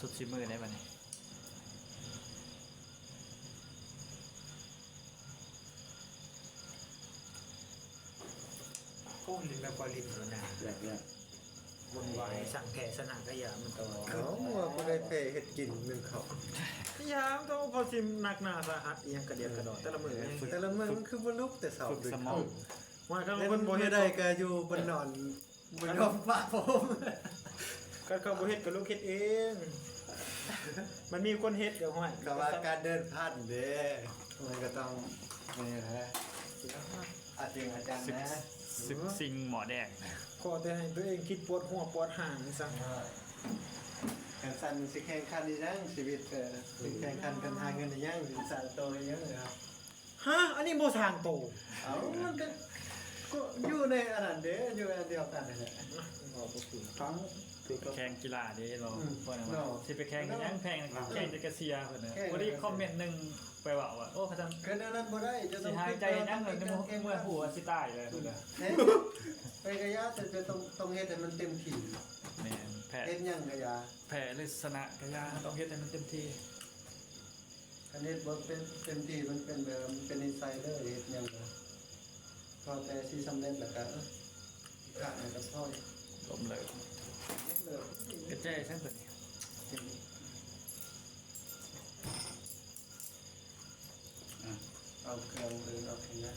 ສຸດສີມືໄດ້ບັດນີ້. ໂອ້ ຫຼິ້ນແບບວ່າຫຼິ້ນໂລດນະ ແລ້ວ ວຸ່ນວາຍ ສັງແພຊະນະກະຢ່າມັນໂຕ. ເອົ້າ ວ່າຜູ້ໃດແພ້ເຮັດກິນໜຶ່ງເຂົ້າ ຢ່າມັນໂຕ ເພາະຊິໜັກໜາສາຫັດອີ່ຫຍັງກະດຽກກະດອນ ແຕ່ລະມື້ ແຕ່ລະມື້ມັນຄືບໍ່ລຸກແຕ່ເຊົ້າ ຝຶກສະໝອງ ວ່າຄັນຄົນບໍ່ເຮັດ ມື້ໃດກະຢູ່ບ່ອນນອນ ບໍ່ຍອມປະຜົມ ຄັນເຂົາບໍ່ເຮັດກະລູກເຮັດເອງ ມັນມີຄົນເຮັດກະ ຫ້ວຍ ກະວ່າການເດີນພັນເດ້ ມັນກະຕ້ອງ ນີ້ແຫຼະ ອາຈິງອາຈັງນະ ສຶກຊິງໝໍແດງ ຂໍແຕ່ໃຫ້ຕົວເອງຄິດປວດຫົວປວດຫາງຊະ ຄັນຊັ້ນຊິແຂ່ງຂັນອີ່ຫຍັງຊີວິດ ເອີ ຊິແຂ່ງຂັນກັນຫາເງິນອີ່ຫຍັງ ຊິສ້າງໂຕອີ່ຫຍັງ ຮະ ອັນນີ້ບໍ່ສ້າງໂຕ. ເອົ້າ ມັນກະ ກະຢູ່ໃນອັນນັ້ນເດ້ ຢູ່ອັນດຽວກັນຫັ້ນແຫຼະ ຟັງ ແຂ່ງກິລາເດ້ເນາະ ອືມ ພວກນັ້ນ ເນາະ ຊິໄປແຂ່ງອີ່ຫຍັງ ແຂ່ງ ແຂ່ງແຕ່ກະເຊຍພຸ້ນນະ. ພໍດີຄອມເມັນໜຶ່ງໄປເວົ້າວ່າ ໂອ້ ເຂົາຈັ່ງ ຄືແນວນັ້ນບໍ່ໄດ້ ຈະຕ້ອງ ຊິຫາຍໃຈຫຍັງ ເລີຍ ເມື່ອຫົວຊິຕາຍເລີຍພຸ້ນນະ. ແມ່ນ ແພ້ກະຢ່າ ແຕ່ ແຕ່ຕ້ອງ ຕ້ອງເຮັດໃຫ້ມັນເຕັມທີ່. ແມ່ນ ແພ້ ເຮັດຫຍັງກະຢ່າ ແພ້ຫຼືຊະນະກະຢ່າ ຕ້ອງເຮັດໃຫ້ມັນເຕັມທີ່. ຄັນເຮັດບໍ່ເປັນເຕັມທີ່ ມັນເປັນແບບ ມັນເປັນນິໄສເລີຍ ເຮັດຫຍັງກະພໍແຕ່ຊິສຳເລັດ ແລ້ວກະ ເອີ ຂ້າງໃນກະພໍ ລົ້ມເລີຍ ລົ້ມເລີຍ ກະແຈຊັ້ນໂຕນີ້ ອາ ເອົາເຄື່ອງອື່ນອອກເລີຍ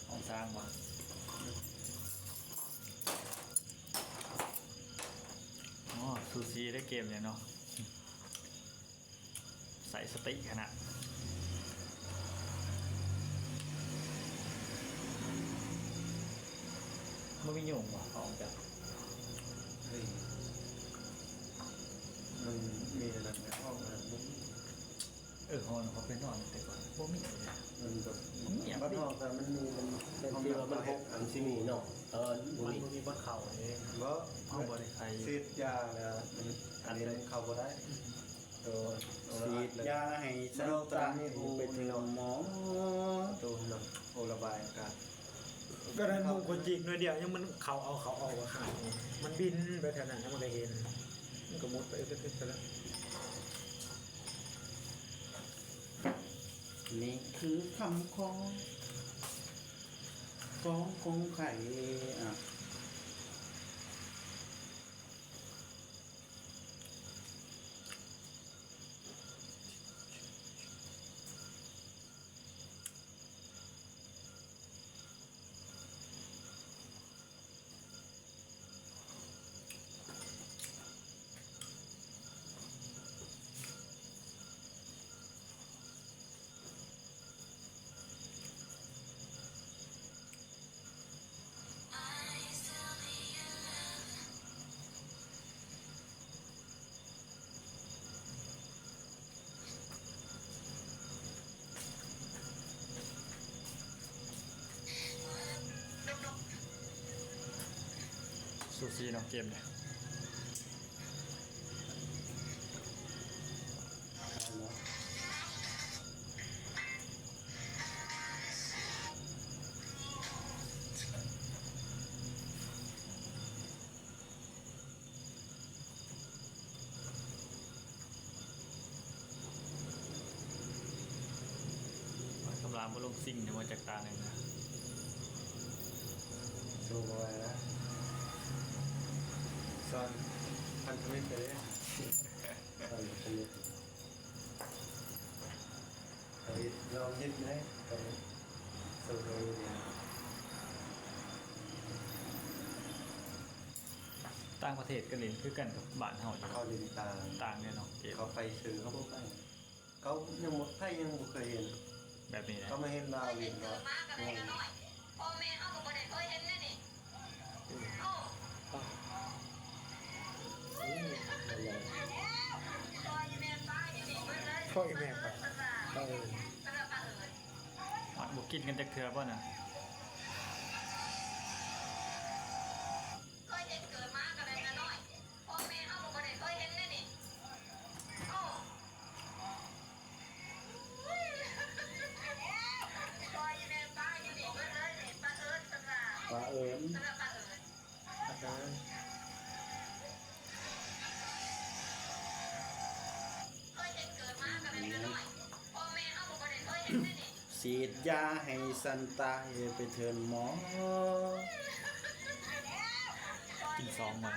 ຂອງຊ່າງບໍ່? ອໍ ສູສີເດ້ເກມນີ້ເນາະ. ໃສ່ສະຕິຂະໜາດ ບໍ່ມີຍຸງບໍ່ ອອກຈາກ ເອີ ມັນມີອັນນັ້ນແລ້ວ ອອກແລ້ວບໍ່ມີ ເອີ ຫ້ອງເຮົາໄປນອນແຕ່ກ່ອນບໍ່ມີເລີຍ ມັນແບບ ງຽບ ບ້ານເຮົາກະມັນມີ ມັນ ແຕ່ທີ່ວ່າມັນ ມັນຊິມີເນາະ ເອີ ມັນບໍ່ມີ ບໍ່ມີບ່ອນເຂົ້າເດ້ ບໍ່ ເຮົາບໍ່ໄດ້ໄຂ ສີດຢາແລ້ວ ອັນນີ້ມັນເຂົ້າບໍ່ໄດ້. ໂດຍ ສີດຢາໃຫ້ສັດຕະ ໄປເຖິງໝໍ ປະຕູເນາະ ໂອ້ ລະບາຍອາກາດ ກະນັ້ນ ມຸງຄົນຈີກໜ້ອຍດຽວ ຍັງມັນເຂົ້າເອົາເຂົ້າອອກວ່າ ມັນບິນໄປແຖວນັ້ນ ມັນກະເຫັນ ມັນກະໝົດໄປ ເອີ ໄປແລ້ວ. ນີ້ຄືຄຳຂອງ ຂອງ ຂອງໃຜ ອະ ສູສີເນາະເກມນີ້. ຄຳລາມບໍ່ລົງຊິງນີ້ ມາຈາກຕາໜຶ່ງນະ ສູ້ບໍ່ໄຫວລະ ຊ້ອນພັນທະມິດໄປເດ້ ຊ້ອນພັນທະມິດ. ເຮົາເຮັດ ລອງເຮັດໄດ້ ຕ້ອງສູ້ເຂົາຢູ່ເດ. ຕ່າງປະເທດກະຫຼິ້ນຄືກັນກັບບ້ານເຮົາຢູ່ ເຂົາຫຼິ້ນຕ່າງ ຕ່າງແນ່ເນາະ ເກມ ເຂົາໄປຊື່ເຂົາບໍ່ໄປ ເຂົາຍັງບໍ່ ໃຜຍັງບໍ່ເຄີຍເຫັນແບບນີ້ນະ ເຂົາມາເຫັນລາວຫຼິ້ນແລ້ວ ພໍ່ແມ່ເຮົາກະບໍ່ໄດ້ເຄີຍເຫັນເດ້ນີ້. ອືມ ອືມ ພໍ່ອີ່ແມ່ປາ ເອີ ບໍ່ກິນກັນຈັກເທື່ອບໍ່ນະ? ເຄີຍເຫັນເກີດມາກະໄດ້ນ້ອຍ ພໍ່ແມ່ເຮົາກະບໍ່ໄດ້ເຄີຍເຫັນເດ້ນີ້. ໂອ້ ພໍ່ອີ່ແມ່ປາຢູ່ນີ້ເບິດເລີຍນີ້ ປາເອີນເພິ່ນວ່າ ປາເອີນ ເພິ່ນວ່າປາເອີນ ປາເອີນ. ສີດຢາໃຫ້ສັນຕາຍໄປເທີນໝໍ. ກິນສອງມື້.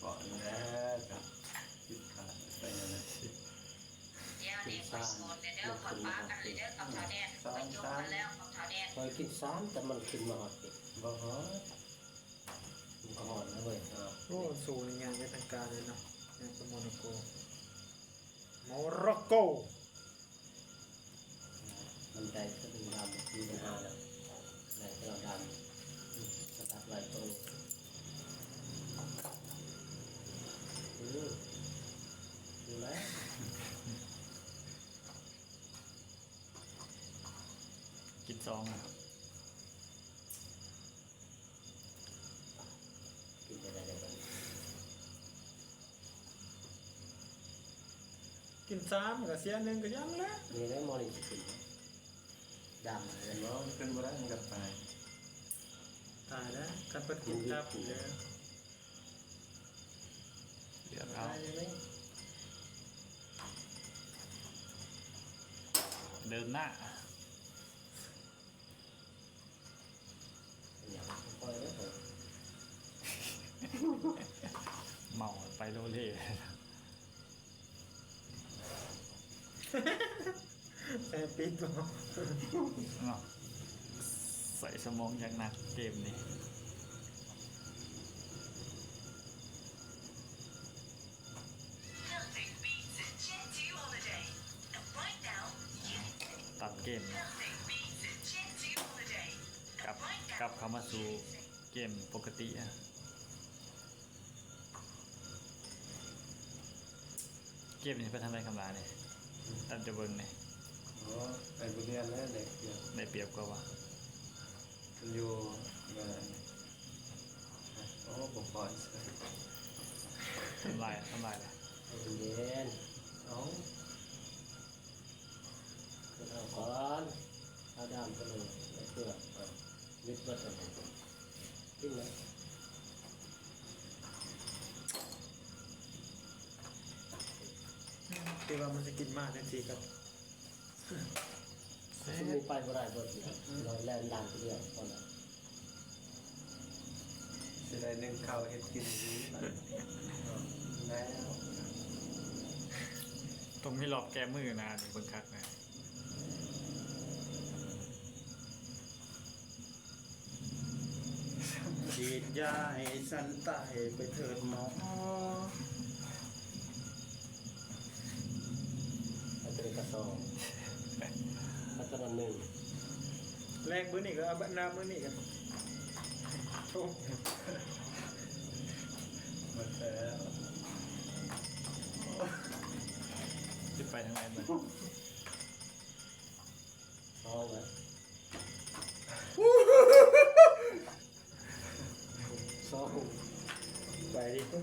ກ່ອນແລ້ວກໍຄິດຂາດໄປນັ້ນແຫຼະ. ດຽວນີ້ຂ້ອຍສວນແລ້ວເດີ ຂ້ອຍປະກັນແລ້ວເດີກັບທ້າວແດນ ຂ້ອຍຈົບກັນແລ້ວກັບທ້າວແດນ. ຂ້ອຍກິນສາມ ແຕ່ມັນຂຶ້ນມາຮອດນີ້ ບໍ່ຮອດ ມັນກໍຮອດແລ້ວເວີຍ. ໂອ້ ສູງນີ້ຍ່າງໄປທາງການເລີຍເນາະ ຍ່າງໄປໂມໂນໂກ ໂມໂຣໂກ. ມັນໄດ້ສະເປັນດຳ ມີບັນຫາແລ້ວ ໄດ້ແຕ່ລະດຳ ສະຕັດໄວ້ຕົງ ອື ຢູ່ແລ້ວ ກິນສອງ ອະ. ກິນໄດ້ແລ້ວບັດນີ້ ກິນສາມກໍເສຍໜຶ່ງກໍຍັງແຫຼະ. ນີ້ແຫຼະໝໍນີ້ຊິຂຶ້ນດຳ ເຫັນບໍ່? ມັນຂຶ້ນບໍ່ໄດ້ ມັນກໍຕາຍ ຕາຍແລ້ວ ຄັນເພິ່ນກິນຕັບແລ້ວ. ເລືອດອອກ ເດີນໜ້າ. ເມົາໄປໂລເລ ແຊປິດບໍ່ ເນາະ ໃສ່ສະໝອງຢ່າງໜັກເກມນີ້. ຕັດເກມ ກັບ ກັບເຂົ້າມາສູ່ເກມປົກກະຕິ. ເກມນີ້ໄປທາງໃດຄຳຫຼາຍນີ້ ຕາມຈະເບິ່ງນີ້. ອໍ ໄປບໍ່ຮຽນແລ້ວ ໄດ້ປຽບ ໄດ້ປຽບກວ່າຫວາ? ມັນຢູ່ແບບ ໂອ້ ບໍ່ພໍ ທຳລາຍ ທຳລາຍແລ້ວ ເຢັນ ເອົາ ເອົາກ່ອນ ເອົາດາມໄປເລີຍ ເອົາເກືອ ເອົາ ວິດເບິດ ກິນເລີຍ. ອືມ ຄືວ່າມັນຊິກິນມາກຈັ່ງຊີ້ກໍ ຊຸມນີ້ໄປບໍ່ໄດ້ເບິດ ອືມ ແລ່ນດ່ານຜູ້ດຽວພໍແລ້ວ ຊິໄດ້ໜຶ້ງເຂົ້າເຮັດກິນດີແລ້ວ ຕ້ອງມີລອບແກ້ມືນະ ເບິ່ງຄັກນະ. ສີດຢາໃຫ້ສັນຕາຍໄປເທີນໝໍ. ອັນຕົວນີ້ກະສອງ ອັນຕົວນັ້ນໜຶ່ງ ແລກມື້ນີ້ກໍເອົາບັດໜ້າມື້ນີ້ກໍໂທດ ໝົດແລ້ວ ຊິໄປທາງໃດບັດນີ້? ສອງແລ້ວ ສອງ ໄປດິ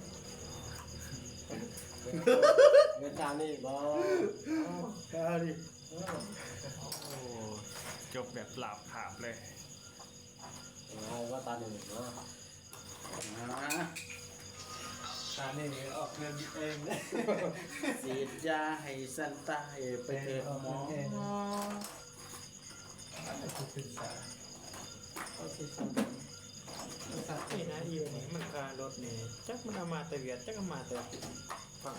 ແມ່ນຕາມນີ້ບໍ່? ເອົາດິ ໂອ້ ຈົບແບບລາບຄາບເລີຍ ເອົາວ່າຕາໜຶ່ງເນາະ. ອ່າ ຕານີ້ອອກເງິນເອງ ສີດຢາໃຫ້ສັນຕາຍໄປເທີລະໝໍ. ເອົາຊິຊັ້ນ ເອົາຊິຊັ້ນ ເອີ ນະ ອີ່ຫຍັງນີ້ ມັນຄ່າລົດນີ້ ຈັກມັນເອົາມາແຕ່ຫວຽດ ຈັກເອົາມາແຕ່ຝັ່ງ